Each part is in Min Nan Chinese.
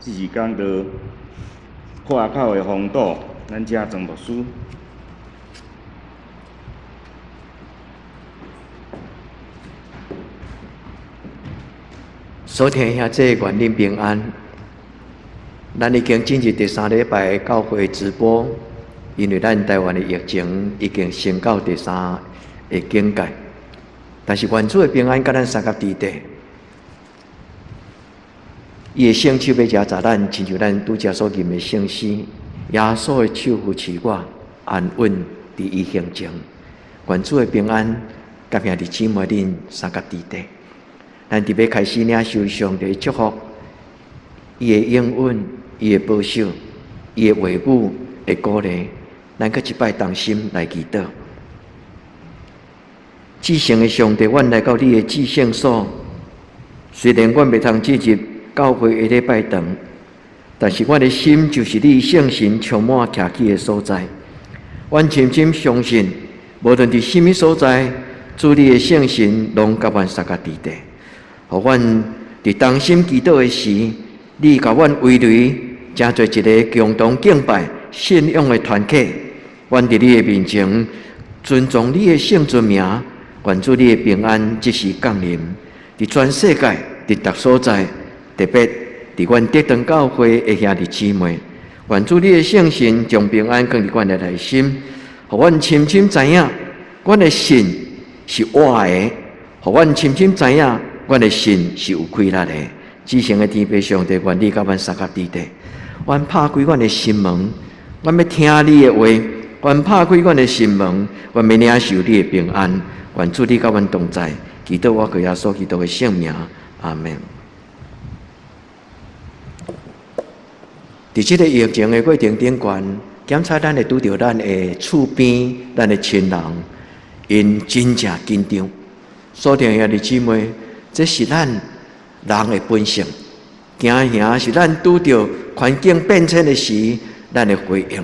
这是讲到破口的风度，咱请庄牧师。所听兄弟，愿恁平安。咱已经进入第三礼拜教会直播，因为咱台湾的疫情已经升到第三个警戒，但是愿主的平安佮咱相佮伫底。伊的圣手欲遮扎咱，亲像咱拄才所吟的圣诗，耶稣的手扶持我，安稳伫伊胸前。愿主的平安，佮兄弟姊妹恁相佮伫底。咱伫欲开始领受上帝的祝福，伊的应允，伊的保守，伊的话语的鼓励，咱阁一摆同心来祈祷。至圣的上帝，阮来到你的至圣所，虽然阮袂通进入教会的礼拜堂，但是阮的心就是你圣神充满徛起的所在。阮深深相信，无论伫啥物所在，主你的圣神拢佮阮相佮伫底。予阮伫同心祈祷的时，你共阮围垒，成做一个共同敬拜、信仰的团体。阮伫你的面前，尊崇你的圣尊名，愿主你的平安即时降临，伫全世界，伫逐所在，特别伫阮德堂教会的兄弟姊妹，愿主你的圣神将平安放伫阮的内心，予阮深深知影，阮的信是活的，予阮深深知影，阮的信是有气力的。至圣的天父上帝，愿你佮阮相佮伫底。阮拍开阮的心门，阮欲听你的话。阮拍开阮的心门，阮欲领受你的平安。愿主你佮阮同在，祈祷我靠耶稣基督的圣名，阿们。伫这个疫情的过程顶悬，检查咱会拄著咱的厝边、咱的亲人，𪜶真正紧张。所听兄弟姊妹，这是咱人的本性，惊吓是咱拄著环境变迁的时，咱的回应。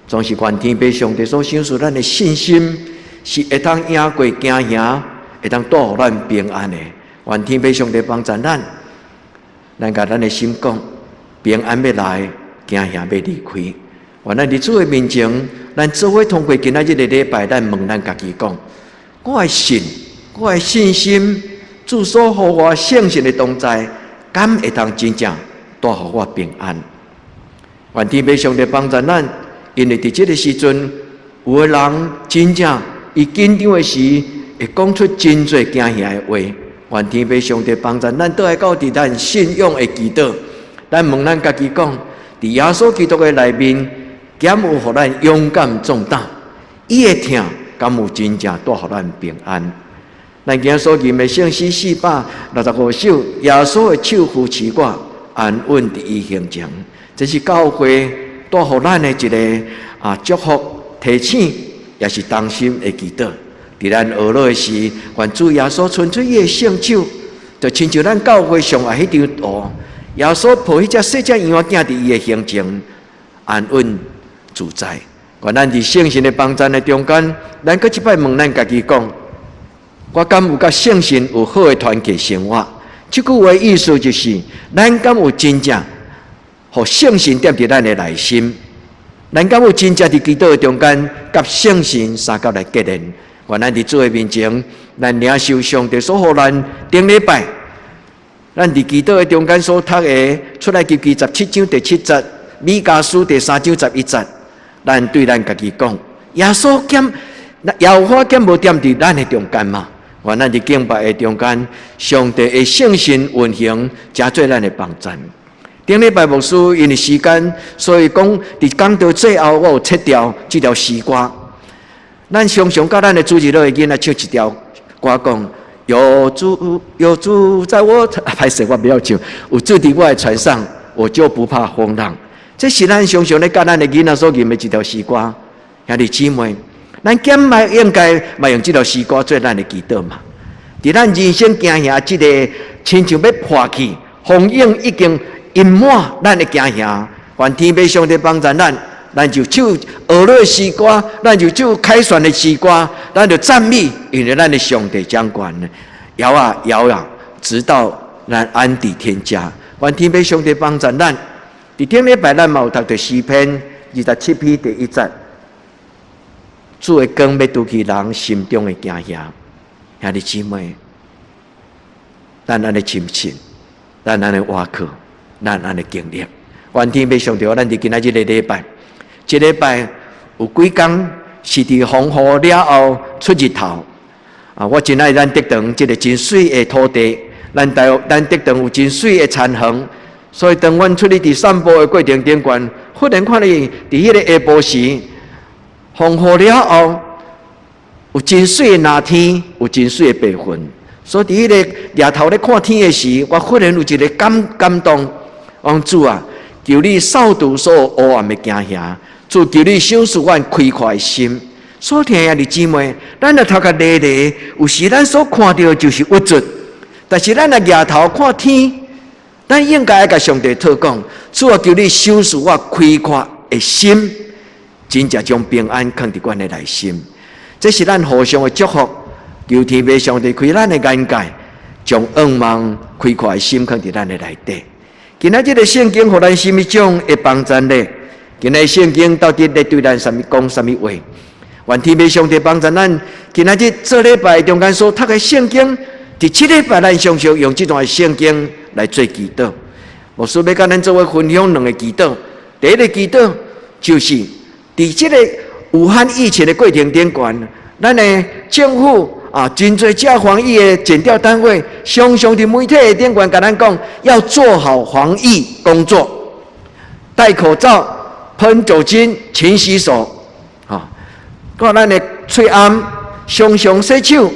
总是愿天父上帝所赏赐咱的信心，是会当赢过惊吓，会当带予咱平安的。愿天父上帝帮助咱，咱共咱的心讲，平安欲来，惊吓欲离开。愿咱伫主的面前，咱做伙通过今仔日的礼拜，咱问咱家己讲：我的信，我的信心，主所予我圣神的同在，敢会当真正带予我平安？愿天父上帝帮助咱，因为伫这个时阵，有的人真正伊紧张的时，会讲出真济惊吓的话。愿天父上帝帮助咱，倒来到伫咱信仰的祈祷，咱问咱家己讲：伫耶稣基督的内面，敢有予咱勇敢壮胆？伊的疼，敢有真正带予咱平安？咱今所吟的圣诗465首，耶稣的手扶持我，安稳伫伊胸前。这是教会带予咱的一个祝福、提醒，也是同心的祈祷。伫咱学落的时，愿主耶稣伸出伊的圣手，就亲像咱教会上爱彼张图，耶稣抱彼只细只羊仔囝伫伊的胸前，安稳自在。愿咱伫圣神的帮助的中间，咱阁一摆问咱家己讲：我敢有佮圣神有好的团契生活？这句话意思就是，咱敢有真正予圣神踮伫咱的内心？咱敢有真正伫祈祷的中间，佮圣神相佮来结连？愿咱伫主的面前，咱领受上帝所予咱顶礼拜，咱伫祈祷的中间所读的出埃及记17章第7节，弥迦书第3章11节，咱对咱家己讲：耶稣敢，耶和华敢无踮伫咱的中间吗？愿咱伫敬拜的中间，上帝的圣神运行，成做咱的帮助。顶礼拜牧师因为时间，所以讲伫讲到最后，我有切掉这条诗歌。咱常常佮咱的主日学的囡仔唱一条歌，讲有主有主在我，歹势我袂晓唱。有主伫我的船上，我就不怕风浪。这是咱常常咧佮咱的囡仔所吟的一条诗歌。兄弟姊妹，咱敢嘛应该嘛用这条诗歌做咱的祈祷嘛？伫咱人生惊吓这个亲像欲破去，风涌已经淹满咱的惊吓，愿天父上帝帮助咱，咱就唱学乐诗歌，咱就唱凯旋的诗歌，咱就赞美，因为咱的上帝掌权，摇啊摇啊，直到咱安抵天家。愿天父上帝帮助咱，佇頂禮拜咱嘛有讀著詩篇27篇第一節，主的光欲除去人心中的驚嚇。兄弟姊妹，咱按呢深信，咱按呢倚靠，咱按呢經歷。願天父上帝，咱佇今仔日個禮拜，這禮拜有幾工是佇風雨了後出日頭。啊，我真愛咱竹塘這個真媠的土地，咱台咱竹塘有真媠的田園，所以當阮出去佇散步的過程頂懸，忽然看見佇彼個下晡時，風雨了後，有真媠的藍天，有真媠的白雲。所以佇彼個舉頭咧看天的時，我忽然有一個感動，講主啊，求你掃除所有黑暗的驚嚇，主求你賞賜阮開闊的心。所聽兄弟姊妹，咱若頭殼離離，有時咱所看著就是鬱卒，但是咱若舉頭看天，咱應該愛共上帝禱講，主啊，求你賞賜我開闊的心，真正將平安囥佇阮的內心。這是咱互相的祝福，求天父上帝開咱的眼界，將仰望開闊的心囥佇咱的內底。今仔這个聖經予咱啥物種的幫助呢？今仔聖經到底咧對咱啥物講啥物話？願天父上帝幫助咱。今仔日做禮拜中間所讀的聖經，佇這禮拜咱常常用這段聖經來做祈禱。牧師欲佮咱做伙分享兩个祈禱。第一个祈禱就是佇這个武漢疫情的過程頂懸，咱的政府啊，真濟遮防疫的檢調單位，常常佇媒體的頂懸共咱講，要做好防疫工作，戴口罩、噴酒精、勤洗手，啊，閣咱的喙罨常常洗手，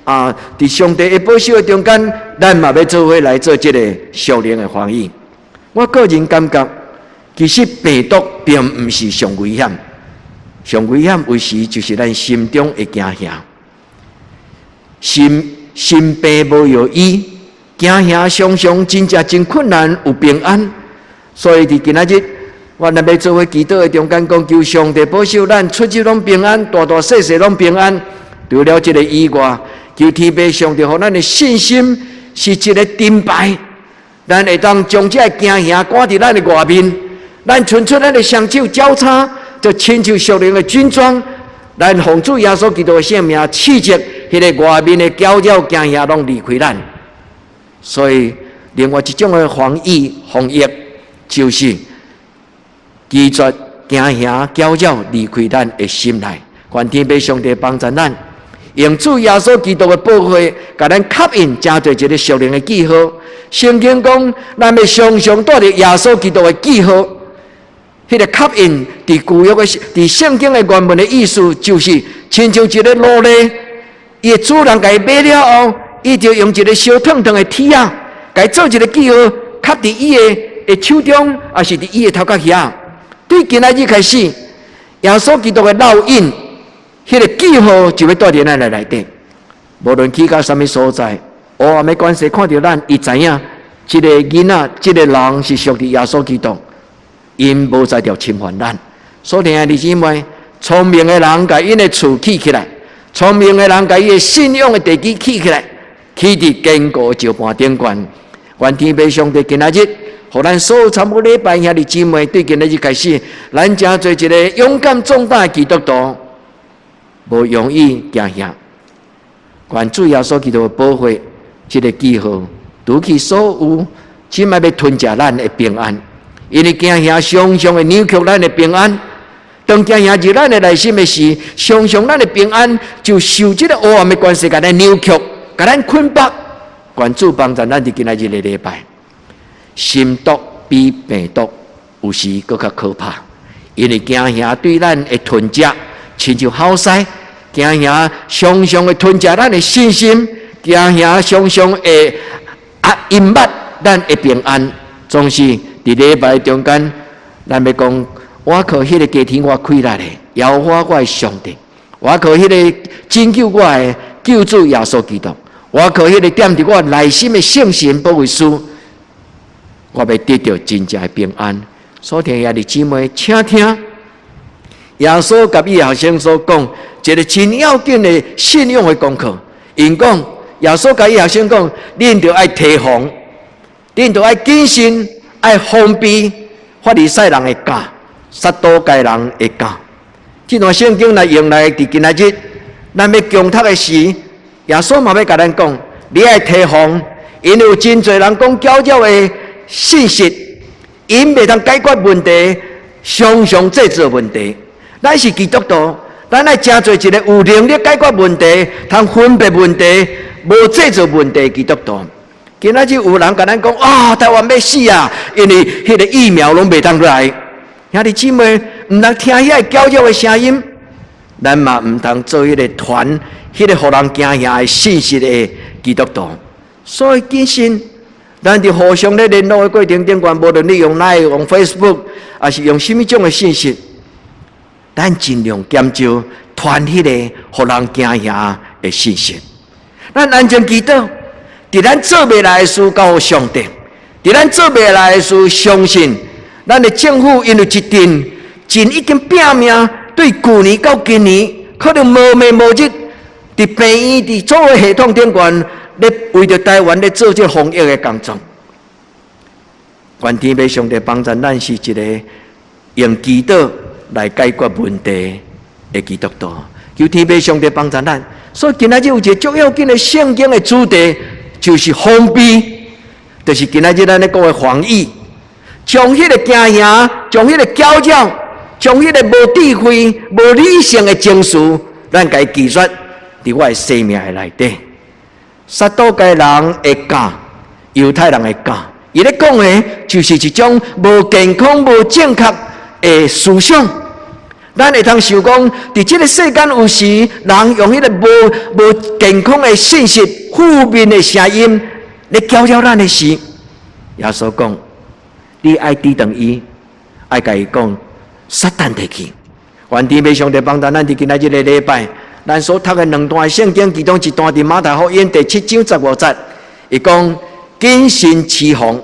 啊，佇上帝的保守的中間，咱嘛欲做伙來做這个屬靈的防疫。我個人感覺，其實病毒並毋是上危險，上危險有時就是咱心中的驚嚇。心心病無藥醫，驚嚇常常真正真困難有平安。所以佇今仔日，我若欲做伙祈禱的中間講，求上帝保守咱出入攏平安，大大細細攏平安。除了這个以外，求天父上帝予咱的信心是一个盾牌，咱會當將這个驚嚇趕佇咱的外面，咱伸出咱的雙手交叉，就親像屬靈的軍裝，咱奉主耶穌基督的聖名，斥責彼个外面的攪擾驚嚇攏離開咱。所以，另外一種的防疫，就是拒絕驚嚇攪擾離開咱的心內。願天父上帝幫助咱，用主耶穌基督的寶血，共咱刻印，成做一个屬靈的記號。聖經講，咱欲常常帶著耶穌基督的記號。彼个刻印，佇舊約的、佇聖經的原文的意思，就是親像一个奴隸，伊的主人共伊買了後，伊就用一个燒燙燙的鐵仔，共伊做一个記號，刻佇伊的手中，抑是佇伊的頭殼遐。對今仔日開始，耶穌基督的烙印，彼个記號就欲帶佇咱的內底。無論去到啥物所在，黑暗的權勢看著咱，伊知影這个囡仔、這个人是屬於耶穌基督，𪜶無才調侵犯咱。所以兄弟姊妹，聰明的人共𪜶的厝起起來，聰明的人共伊的信仰的地基起起來，起佇堅固的石盤頂懸。願天父上帝今仔日，予咱所有參與禮拜兄弟姊妹，對今仔日開始，咱成做一个勇敢壯膽的基督徒，無容易驚嚇。願主耶穌基督的寶血，這个記號，除去所有這擺欲吞食咱的平安，因為驚嚇常常會扭曲咱的平安。當驚嚇入咱的內心的時，常常咱的平安就受這个黑暗的權勢共咱扭曲，共咱捆綁。願主幫助咱佇今仔日的禮拜，心毒比病毒有時閣較可怕，因為驚嚇對咱的吞食，親像吼獅，驚嚇常常會吞食咱的信心，驚嚇常常會壓陰壓咱的平安。總是佇禮拜中間，咱欲講，我靠彼个加添我氣力的，耶和華我的上帝，我靠彼个拯救我的救主耶穌基督，我靠彼个踮佇我內心的聖神保惠師，我欲得著真正的平安。所聽兄弟姊妹，請聽耶穌共伊學生所講一个真要緊的信仰的功課。𪜶講，耶穌共伊學生講，恁著愛提防，恁著愛謹慎，愛防備，法利賽人的教，撒都該人的教。這段聖經來用來佇今仔日，咱欲共讀的時，耶穌嘛欲共咱講，你愛提防，因為有真濟人講攪擾的信息，𪜶袂當解決問題，常常製造問題。咱是基督徒，咱愛成做一个有能力解決問題、通分別問題、無製造問題的基督徒。今仔日有人共咱講啊，台灣欲死啊，因為彼个疫苗攏袂當來。兄弟姊妹，毋通聽遐個攪擾的聲音，咱嘛毋通做彼个傳彼個予人驚嚇的信息的基督徒。所以謹慎，咱佇互相咧聯絡的過程頂懸，無論你用 Line、用 Facebook，抑是用啥物種的信息，咱盡量減少傳彼个予人驚嚇的信息。咱安靜祈禱，佇咱做袂來的事交予上帝，佇咱做袂來的事，相信咱的政府因為一陣真已經拼命，對舊年到今年，可能無暝無日，佇病院、佇所有系統頂懸，咧為著台灣咧做這防疫的工作。願天父上帝幫助咱是一個用祈禱來解決問題的基督徒。求天父上帝幫助咱。所以今仔日有一个足要緊的聖經的主題，就是防備，就是今仔日咱咧講的防疫，將彼个驚嚇，將彼个攪擾，將彼个無智慧、無理性的情緒，咱共伊拒絕佇我的生命的內底。撒都該人的教，猶太人的教，伊咧講的，就是一種無健康、無正確的思想。咱會通想講，佇這个世間有時人用彼个無健康的信息、負面的聲音來攪擾咱的時，耶穌講：你愛抵擋伊，愛共伊講，撒旦退去。願天父上帝幫助咱佇今仔日个禮拜，咱所讀的兩段聖經，其中一段佇馬太福音第七章十五節，伊講謹慎持防，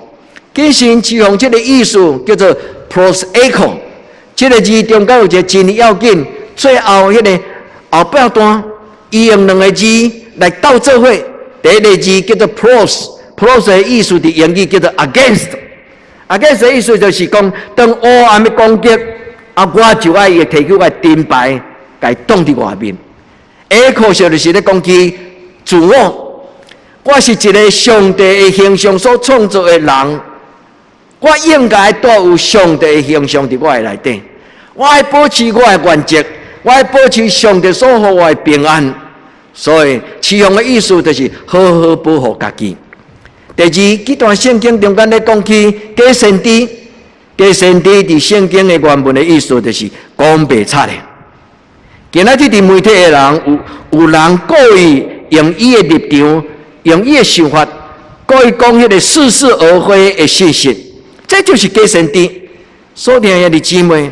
謹慎持防這个意思叫做 prosecho。這个字中間有一个真要緊，最後彼个後半段，伊用兩个字來鬥做伙。第一个字叫做 pros，pros 的意思佇英語叫做 against，against 的意思就是講，當黑暗的攻擊，啊，我就愛提起我的盾牌，共伊擋佇外面。echo 就是咧講起自我，我是一个上帝的形象所創造的人，我應該帶有上帝的形象佇我的內底。我愛保持我的原則，我愛保持上帝所予我的平安。所以，持防的意思就是好好保護家己。第二，這段聖經中間咧講起假先知，假先知佇聖經的原文的意思就是講白賊的。今仔日佇媒體的人有人故意用伊的立場，用伊的想法，故意講彼个似是而非的信息，這就是假先知。所聽的姊妹，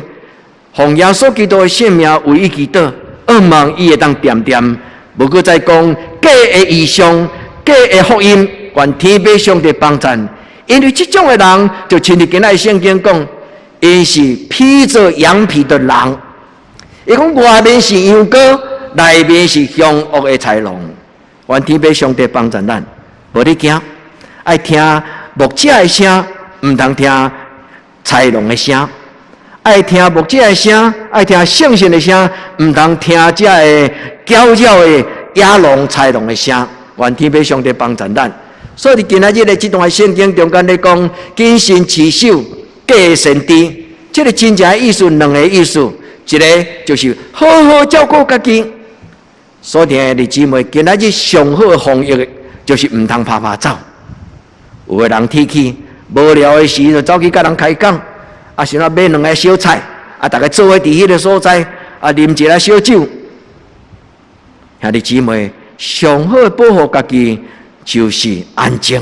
奉耶穌基督的聖名為伊祈禱，向望伊會當恬恬，無閣再講假的異象、假的福音，願天父上帝幫贊。因為這種的人，就親像今仔聖經講，𪜶是披著羊皮的狼。伊講外面是羊羔，內面是兇惡的豺狼。願天父上帝幫贊咱，無你驚，愛聽牧者的聲，毋通聽豺狼的聲。愛聽牧者的聲，愛聽聖神的聲，毋通聽這个攪擾的野狼、豺狼的聲。願天父上帝幫贊咱。所以，今仔日的這段聖經中間咧講，謹慎持守假先知，這个真正的意思，兩个意思，一个就是好好照顧家己。所聽的姊妹，今仔日上好的防疫就是毋通趴趴走。有的人鐵齒無聊的時就走去佮人開講，啊，想欲買兩个小菜，啊，逐家做伙佇彼个所在，啊，啉一下小酒。兄弟姊妹，上好的保護家己就是安靜。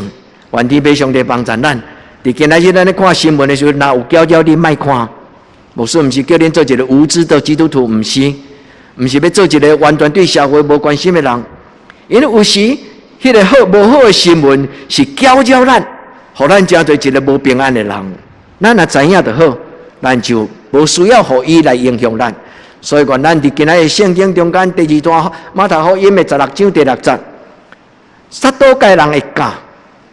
願天父上帝幫助咱。佇今仔日咱咧看新聞的時陣，若有攪擾你，莫看。牧師毋是叫恁做一个無知的基督徒，毋是，毋是欲做一个完全對社會無關心的人。因為有時，彼个好無好的新聞是攪擾咱，予咱成做一个無平安的人。咱若知影就好，咱就無需要予伊來影響咱。所以講，咱佇今仔日聖經中間第二段馬太福音的十六章第六節，撒都該人的教，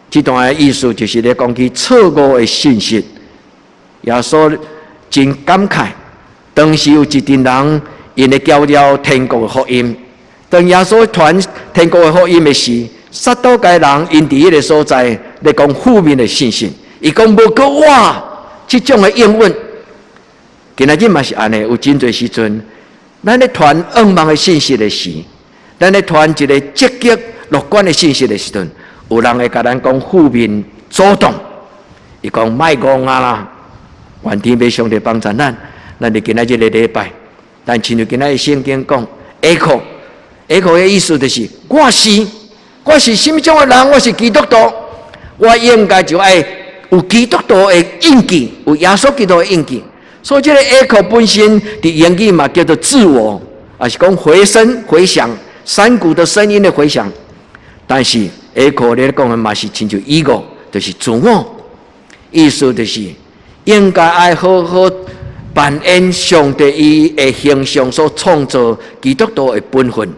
這段的意思就是咧講起錯誤的信息。耶穌真感慨，當時有一陣人𪜶會攪擾天國的福音。當耶穌傳天國的福音的時，撒都該人𪜶佇彼个所在咧講負面的信息，伊講無閣我這種的應允。今仔日嘛是按呢，有真濟時陣，咱咧傳向望的信息的時，咱咧傳一個積極樂觀的信息的時陣，有人會共咱講負面阻擋，伊講莫戇啊啦，願天父上帝幫助咱，咱佇今仔這个禮拜，但親像今仔日聖經講，ego，ego 的意思就是我是啥物種的人，我是基督徒，我應該就愛有基督徒的印記，有耶穌基督的印記。所以這个 echo 本身佇英語嘛叫做自我，抑是講回聲、回響、山谷的聲音的回響。但是 echo 咧講的嘛是親像 ego，就是自我，意思就是應該愛好好扮演上帝伊的形象所創造基督徒的本分。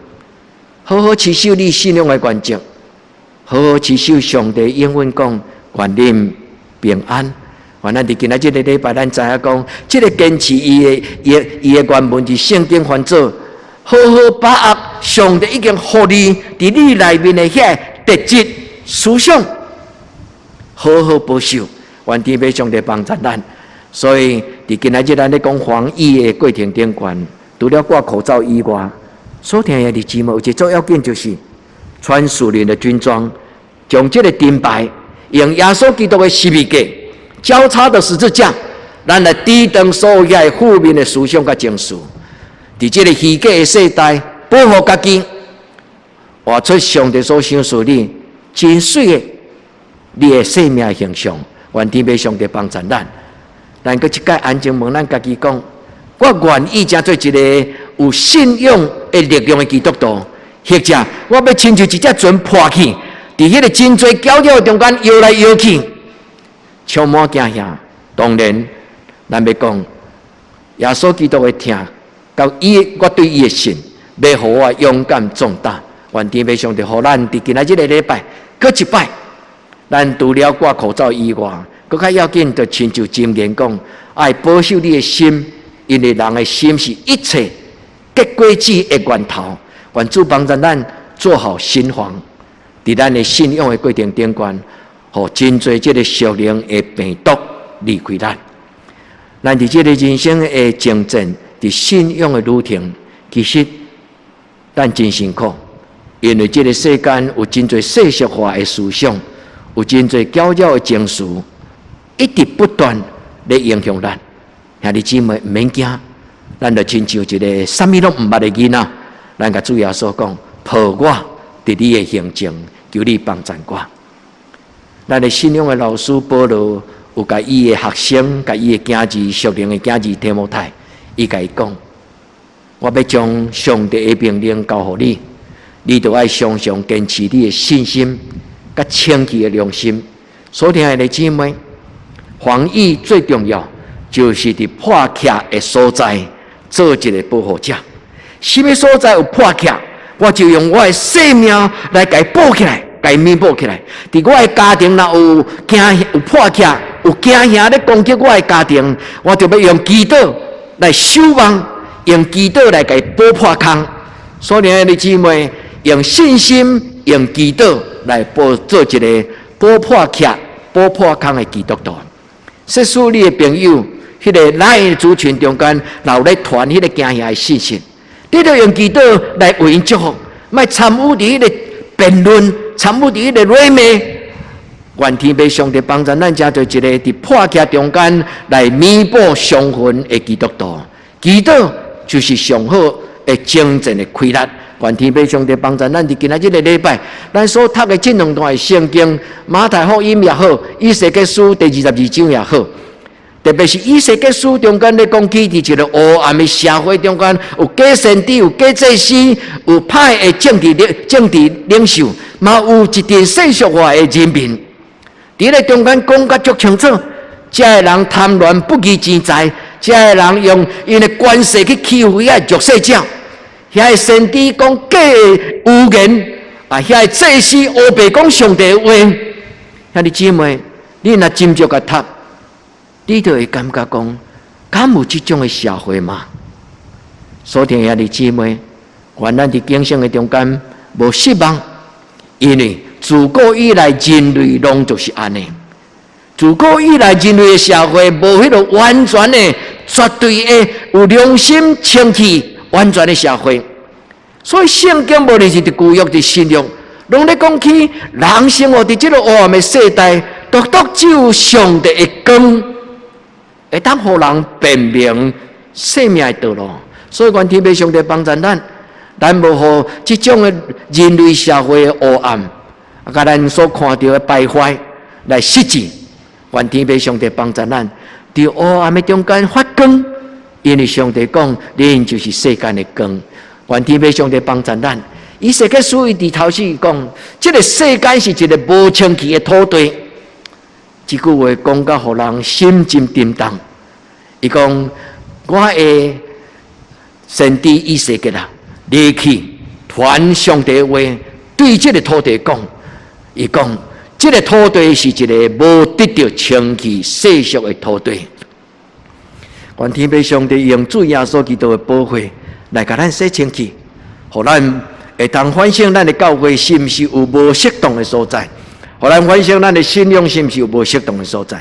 好好持守你信仰的原則，好好持守上帝應允講願恁平安。願咱佇今仔這个禮拜，咱知影講，這个堅持伊的原文佇聖經翻做好好把握上帝已經予你佇你內面的遐特質思想，好好保守。願天父上帝幫助咱。所以佇今仔日咱咧講防疫的過程頂懸，除了掛口罩以外，所聽的姊妹有一個最要緊就是穿屬靈的軍裝，將這个盾牌用耶穌基督的十字架交叉的十字架，咱來抵擋所有的負面的思想佮情緒。佇這个虛假的世代，保護家己，活出上帝所賞賜你真媠的你的生命形象。願天父上帝幫助咱。咱閣一擺安靜問咱家己講：我願意成做一个有信仰的力量的基督徒，或者我欲親像一隻船破去，佇彼个真濟攪擾中間搖來搖去，充滿驚嚇。當然，咱欲講耶穌基督的疼，佮伊我對伊的信，欲予我勇敢壯膽。願天父上帝予咱佇今仔這个禮拜，閣一擺，咱除了掛口罩以外，閣較要緊，就親像箴言講，愛保守你的心，因為人的心是一切結果子的源頭。願主幫助咱做好心防，佇咱的信仰的過程頂懸，予真濟這个屬靈的病毒離開咱。咱佇這个人生的征戰，佇信仰的旅程，其實咱真辛苦，因為這个世間有真濟世俗化的思想，有真濟攪擾的情緒，一直不斷咧影響咱。兄弟姊妹毋免驚，咱就親像一个啥物攏毋捌的囡仔，咱共主耶穌講：抱我佇你的胸前，求你幫助我。咱的信仰的老師保羅有共伊的學生、共伊的囝兒、屬靈的囝兒提摩太，伊共伊講：我欲將上帝的命令交予你，你著愛常常堅持你的信心，佮清潔的良心。所聽的姊妹，防疫最重要就是佇破隙的所在做一个保護者。啥物所在有破隙，我就用我的生命來共伊補起來，共伊彌補起來。佇我的家庭若有驚有破隙，有驚嚇咧攻擊我的家庭，我就欲用祈禱來守望，用祈禱來共伊補破空。所以，兄弟姊妹，用信心、用祈禱來補做一个補破隙、補破空的基督徒。假使你的朋友，彼个 LINE 族群中間，若有咧傳彼个驚嚇的信息，你著用祈禱來為𪜶祝福，莫參與佇彼个辯論，參與佇彼个謾罵。願天父上帝幫助咱，成做一个佇破隙中間來彌補傷痕的基督徒。祈禱就是上好的征戰的氣力。願天父上帝幫助咱，佇今仔這个禮拜，咱所讀的這兩段的聖經，馬太福音也好，以西結書第22章也好，特別是以西結書中間咧講起，佇一个黑暗的社會中間，有假先知，有假祭司，有歹的政治領袖，嘛有一陣世俗化的人民。佇咧中間講甲足清楚，這个人貪戀不義錢財，這个人用𪜶的權勢去欺負遐弱勢者，遐个先知講假預言，啊，遐个祭司烏白講上帝的話。兄弟姊妹，你若斟酌共讀，你就會感覺講，敢有這種的社會嗎？所聽兄弟姊妹，願咱佇警醒的中間無失望，因為自古以來人類攏就是按呢。自古以來人類的社會無彼個完全的、絕對的有良心、清氣、完全的社會。所以聖經無論是佇舊約、佇新約，攏咧講起人生活佇這個黑暗的世代，獨獨只有上帝的光，會當予人辨明生命的道路。所以，願天父上帝幫助咱，咱無予這種的人類社會的黑暗，啊，共咱所看著的敗壞來失志。願天父上帝幫助咱，佇黑暗的中間發光，因為上帝講，恁就是世間的光。願天父上帝幫助咱。以西結書伊佇頭先講，這個世間是一個無清氣的土地。這句話講甲予人心真沉重。伊講，我的先知以西結啊，離去傳上帝話，對這個土地講，伊講，這個土地是一個無得著清氣世俗的土地。願天父上帝用主耶穌基督的寶血來共咱洗清氣，予咱會當反省咱的教會是毋是有無適當的所在，予咱反省咱的信仰是毋是有無適當的所在，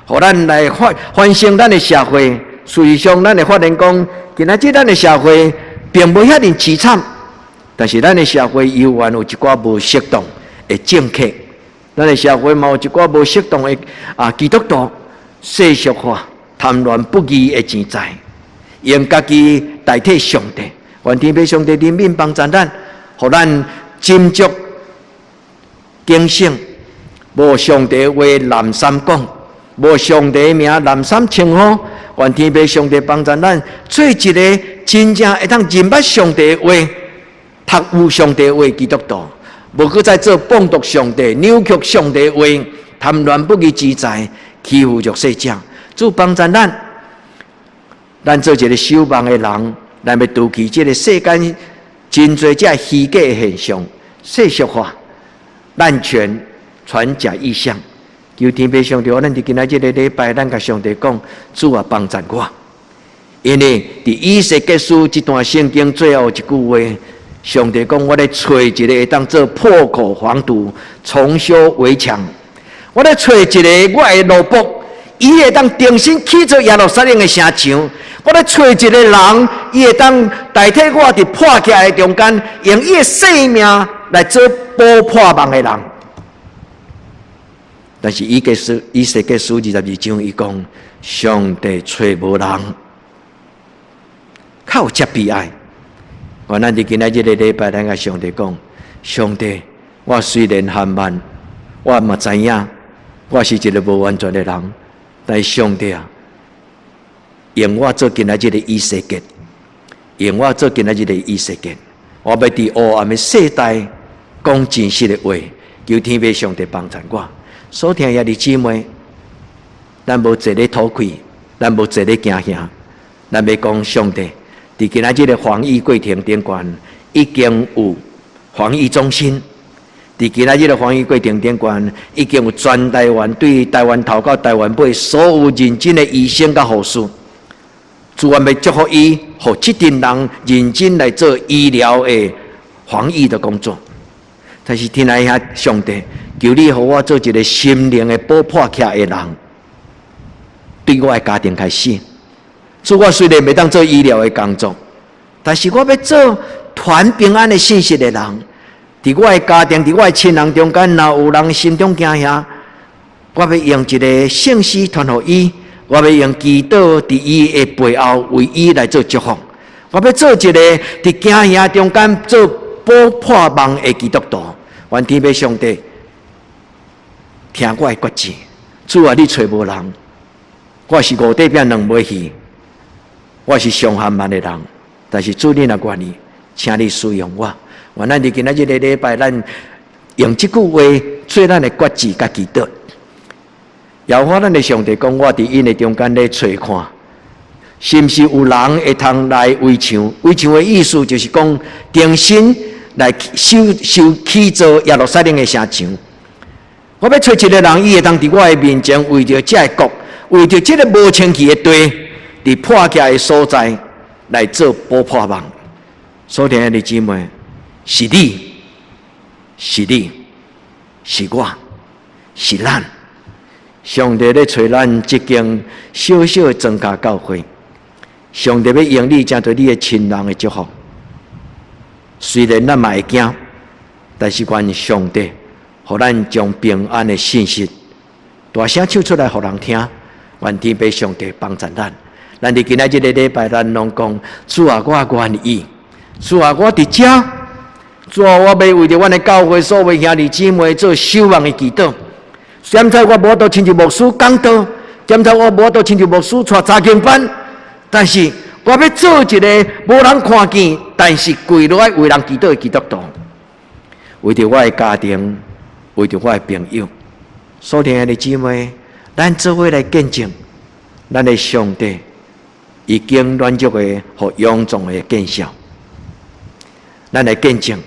予咱來反省咱的社會。事實上，咱會發現講，今仔日咱的社會並無遐爾淒慘，但是咱的社會猶原有一寡無適當的政客，咱的社會嘛有一寡無適當的基督徒世俗化、貪戀不義的錢財，用家己代替上帝。願天父上帝憐憫幫助咱，予咱斟酌警醒，無上帝話濫三講，無上帝名濫三稱呼。願天父上帝幫助咱，做一個真正會當認捌上帝話、讀有上帝話基督徒，無閣再做謗讟上帝、扭曲上帝話、貪戀不義之財、欺負弱勢者。主幫助咱，咱做一個守望的人，咱欲除去這個世間真濟這虛假的現象、世俗化、濫權、傳假異象。求天父上帝，咱佇今仔這个禮拜，咱共上帝講，主啊，幫助我。因為佇以西結書這段聖經最後一句話，上帝講：我咧揣一個會當做破口防堵、重修圍牆。我咧揣一個我的奴僕，伊會當重新起造耶路撒冷的城牆。我咧揣一個人，伊會當代替我佇破起來的中間，用伊的性命來做補破網的人。但是以西結書22章，伊講上帝揣無人，較有這悲哀。願咱佇今仔這个禮拜，咱共上帝講：上帝，我雖然含慢，我嘛知影，我是一個無完全的人，但是上帝啊，用我做今仔這个以西結，用我做今仔這个以西結，我欲佇黑暗的世代講真實的話，求天父上帝幫助我。所聽兄弟姊妹，咱無坐咧吐氣，咱無坐咧驚嚇，咱欲講上帝，佇今仔這个防疫過程頂懸，已經有防疫中心；佇今仔這个防疫過程頂懸，已經有全台灣對台灣頭到台灣尾所有認真的醫生佮護士，主願欲祝福伊，予這陣人認真來做醫療的防疫的工作。但是天來遐上帝，求你予我做一個心靈的補破起來的人，對我的家庭開始。主，我雖然袂當做醫療的工作，但是我欲做傳平安的信息的人。佇我的家庭，佇我的親人中間，若有人心中驚嚇，我欲用一個聖詩傳予伊，我欲用祈禱佇伊的背後為伊來做祝福。我欲做一個佇驚嚇中間做補破網的基督徒。願天父上帝聽我的決志，主啊，你揣無人，我是五塊餅兩尾魚，我是上含慢的人，但是主你若願意，請你使用我。願咱佇今仔這个禮拜，咱用這句話做咱的決志佮祈禱。耶和華咱的上帝講，我佇𪜶的中間咧揣看，是毋是有人會通來圍牆？圍牆的意思就是講，重新來修修起造耶路撒冷的城牆。我欲揣一個人，伊會當佇我的面前為著這个國，為著這个無清氣的地，佇破起的所在來做補破網。所聽的姊妹，是你，是你，是我，是咱。上帝咧揣咱這間小小的莊腳教會，上帝欲用你成做你的親人的祝福。雖然咱嘛會驚，但是願上帝予咱將平安的信息大聲唱出來，予人聽。願天父上帝幫助咱。咱佇今仔這个禮拜，咱攏講主啊，我願意。主啊，我佇遮。主啊，我欲為著阮的教會所有兄弟姊妹做守望的祈禱。現在我無法度親像牧師講道，現在我無法度親像牧師帶查經班，但是我欲做一个無人看見，但是跪落來為人祈禱的基督徒，為著我的家庭，為著我的朋友，所聽的姊妹，咱做伙來見證，咱的上帝已經軟弱的予臃腫的見效，咱來見證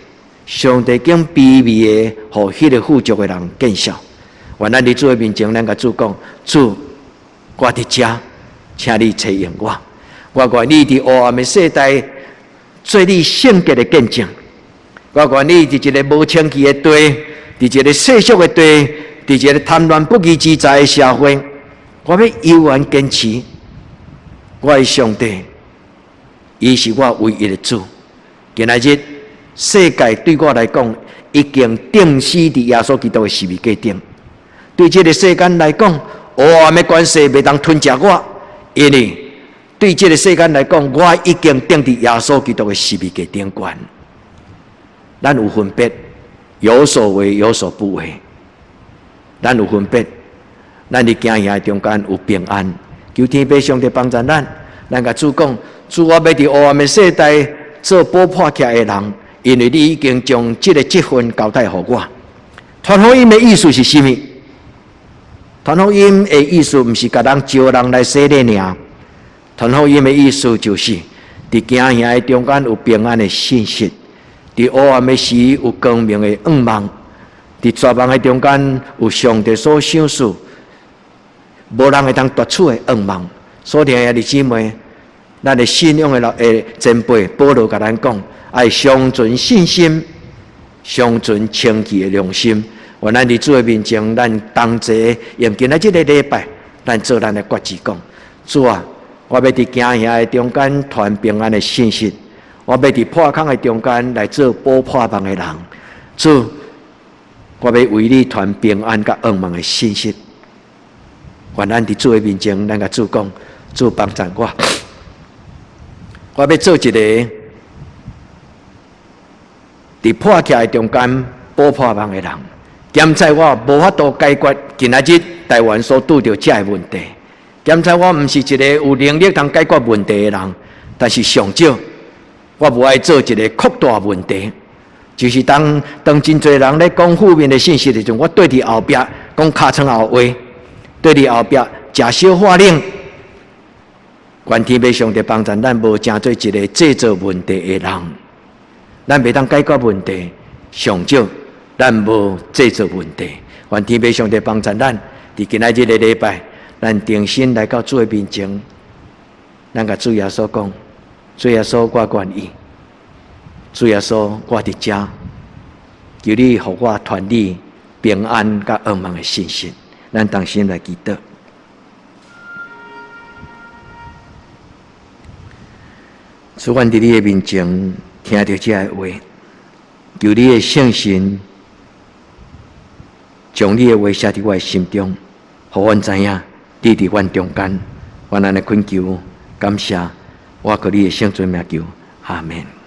上帝經卑微的予彼个富足的人見效。願咱佇主的面前，咱共主講：主，我佇遮，請你差用我。我願意佇黑暗的世代做你聖潔的見證。我願意佇一个無清氣的地，佇一个世俗的地，佇一个貪亂不義之財的社會，我欲猶原堅持我的上帝，伊是我唯一的主。今仔日世界對我來講，已經釘死佇耶穌基督的十字架頂。對這个世間來講，黑暗的權勢袂當吞食我，因為對這个世間來講，我已經釘佇耶穌基督的十字架頂懸。咱有分別，有所為，有所不為。咱有分別，咱佇行的中間有平安。求天父上帝幫助咱，咱共主講：主，我欲佇黑暗的世代做補破起來的人，因為你已經將這个職分交代予我。傳福音的意思是啥物？傳福音的意思毋是共人招人來洗禮爾。傳福音的意思就是，佇驚嚇的中間有平安的信息，佇黑暗的時有光明的盼望，佇絕望的中間有上帝所賞賜，無人會當奪取的盼望。所聽的姊妹，咱的信仰的老前輩保羅共咱講，愛常存信心，常存清潔的良心。願咱佇主的面前，咱同齊用今仔這个禮拜，咱做咱的決志講：主啊，我欲佇驚嚇的中間傳平安的信息，我欲佇破空的中間來做補破網的人。主，我欲為你傳平安佮盼望的信息。願咱佇主的面前，咱共主講：主幫助我，我欲做一个佇破起的中間補破網的人。檢查我無法度解決今仔日台灣所拄著這个問題。檢查我毋是一个有能力通解決問題的人，但是上少我無愛做一个擴大問題。就是當當真濟人咧講負面的信息的時陣，我綴佇後壁講尻川後話，綴佇後壁食小話冷。願天父上帝幫助咱，無成做一个製造問題的人。咱袂當解決問題，上少咱無製造問題。願天父上帝幫助咱，佇今仔日个禮拜，咱重新來到主的面前，咱共主耶穌講：主耶穌，我願意。主耶穌，我佇遮，求你予我傳你平安佮盼望的信息。咱同心來祈禱。主，阮佇你的面前聽著這个話，求你的聖神將你的話寫佇我的心中，予阮知影你佇阮中間。阮按呢懇求，感謝，我靠你的聖尊名求，阿們。